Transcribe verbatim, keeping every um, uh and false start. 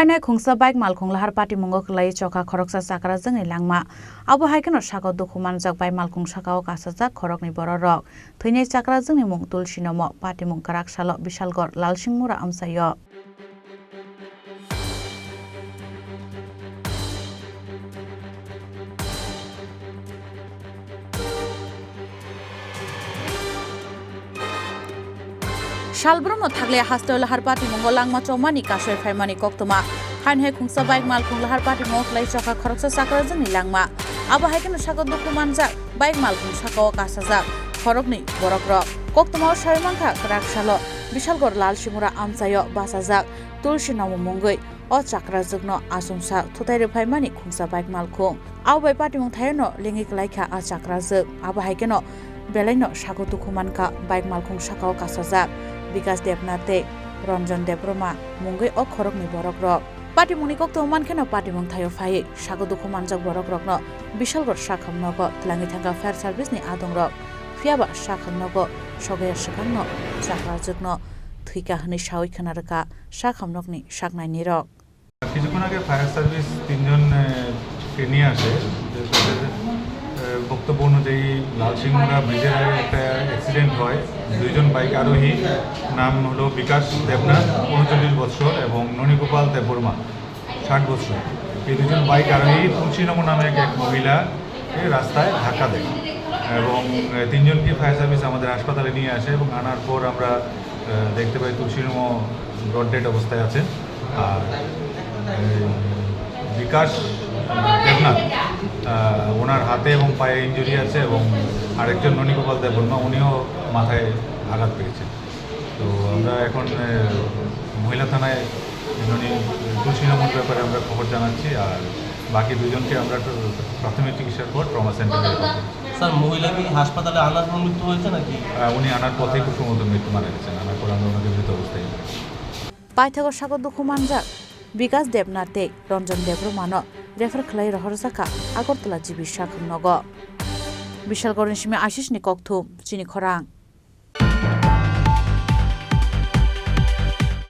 Phainai khungsa bike malkhung lahar patimungo kwlai chokha khoroksa chakrajwkni langma. Abo hai kheno sago dukhu manjak bike malkhung sakao kasajak khoroknwi bororok. Thwinai chakrajwkni mung Tulsi Nomo, patimung kwrak salo Bishalgarh Lalsingmura amchaio. Salbrumno thakliya hasteo lahar patimungo langma chomani kasoi phaimani koktwma. Hain hai khungsa bike malkhung lahar patimungo kwlai chokha khoroksa chakrajwkni langma. Abo hai kheno sago dukhu manjak bike malkhung sakao kasajak khoroknwi borokrok. Koktwmao sawi mankha kwrak salo Bishalgarh Lalsingmura amchaio bachajak Tulsi Nomo mungwi o chakrajwkno achomsa thutai rwphaimani khungsa bike malkhung. Abo bai patimung thaiono lengwi kwlaikha a chakrajwk. Abo hai kheno belaino sago dukhu mankha bike malkhung sakao kasajak Bikas Debnath tei Ranjan Debbarma mungwi o khoroknwi borokrok. Patimungni koktwma mankheno patimung thaio phaiwi sago dukhu manjak borokrokno Bishalgarh sakhamnogo twlangwi thangkha fire service ni adongrok. Phiyaba sakhamnogo sogaiya swkangno chakrajwkno thwikha hwnwi sawi khna rwkha sakhamnokni saknainirok. কিছুক্ষণ আগে fire service তিনজন, আহ, কে নিয়ে আসে। যে তাদের, আহ, বক্তব্য অনুযায়ী লালসিংহরা ব্রিজের আগে একটা অ্যাক্সিডেন্ট হয়। দুইজন বাইক আরোহী, নাম হলো বিকাশ দেবনাথ, ঊনচল্লিশ বছর, এবং ননীগোপাল দেববর্মা, ষাট বছর। এই দুজন বাইক আরোহী তুলসী নগর নামে এক, এক মহিলাকে রাস্তায় ধাক্কা দেয় এবং, আহ, তিনজনকে ফায়ার সার্ভিস আমাদের হাসপাতালে নিয়ে আসে এবং আনার পর আমরা, আহ, দেখতে পাই তুলসী নগর ডেড অবস্থায় আছেন। আর, আহ, বিকাশ দেবনাথ, আহ, ওনার হাতে এবং পায়ে ইনজুরি আছে এবং আরেকজন ননীগোপাল দেববর্মা, উনিও মাথায় আঘাত পেয়েছেন। তো আমরা এখন, আহ, মহিলা থানায় ননী তুলসী নগর ব্যাপারে আমরা খবর জানাচ্ছি, আর বাকি দুজনকে আমরা প্রাথমিক চিকিৎসার পর ট্রমা সেন্টারে রেফার করছি। স্যার, মহিলা কি হাসপাতালে আনার পর মৃত্যু হয়েছে নাকি? আহ, উনি আনার পথেই খুব সম্ভবত মৃত্যু মারা গেছেন, আনার পর আমরা ওনাকে মৃত অবস্থায়। Paithago sago dukhu manjak Bikas Debnath tei Ranjan Debbarmano refer khlai rohorjakha Agartala G B sakhamnogo. Bishalgarhni simi Ashish ni kokthum, chini khorang.